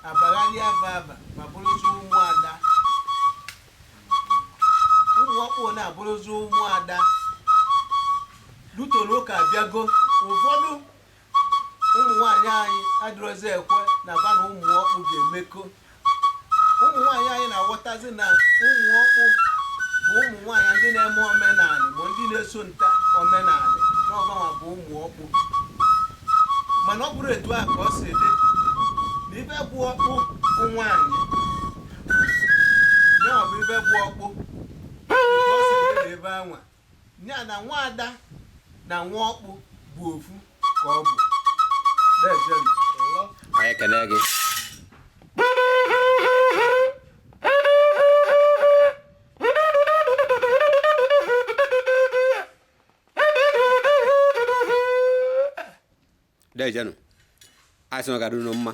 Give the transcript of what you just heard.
Abagharịa ava ava ma bụrụzi ụmụada. Ụmụ ọkpụ na-abụrụzi ụmụada lutoro ụka abịago. Ụfọdụ ụmụ nwaanyị anyị adịrọzi ekwe na ba na ụmụ ọkpụ ga-emekọ. Ụmụ nwaanyị anyị na-aghọtazi na ụmụ ọkpụ bụ ụmụ nwaanyị ndị na-eme omenanị, ma ndị na-eso nta omenanị, na ọ ba nwa bụ ụmụ ọkpụ. Mana ọ bụrụ etu ahụ ka ọ si dị, na ife bụ ọkpụ bụ nwaanyị, ya bụ ife bụ ọkpụ etu ọ si dị na ebe anwa ya na nwaada na nwa ọkpụ bụ ofu ka ọ bụ. Dejenụ. Anyị ekele gị. Dejenụ. Anyị sị na ọ ga-adị unu mma.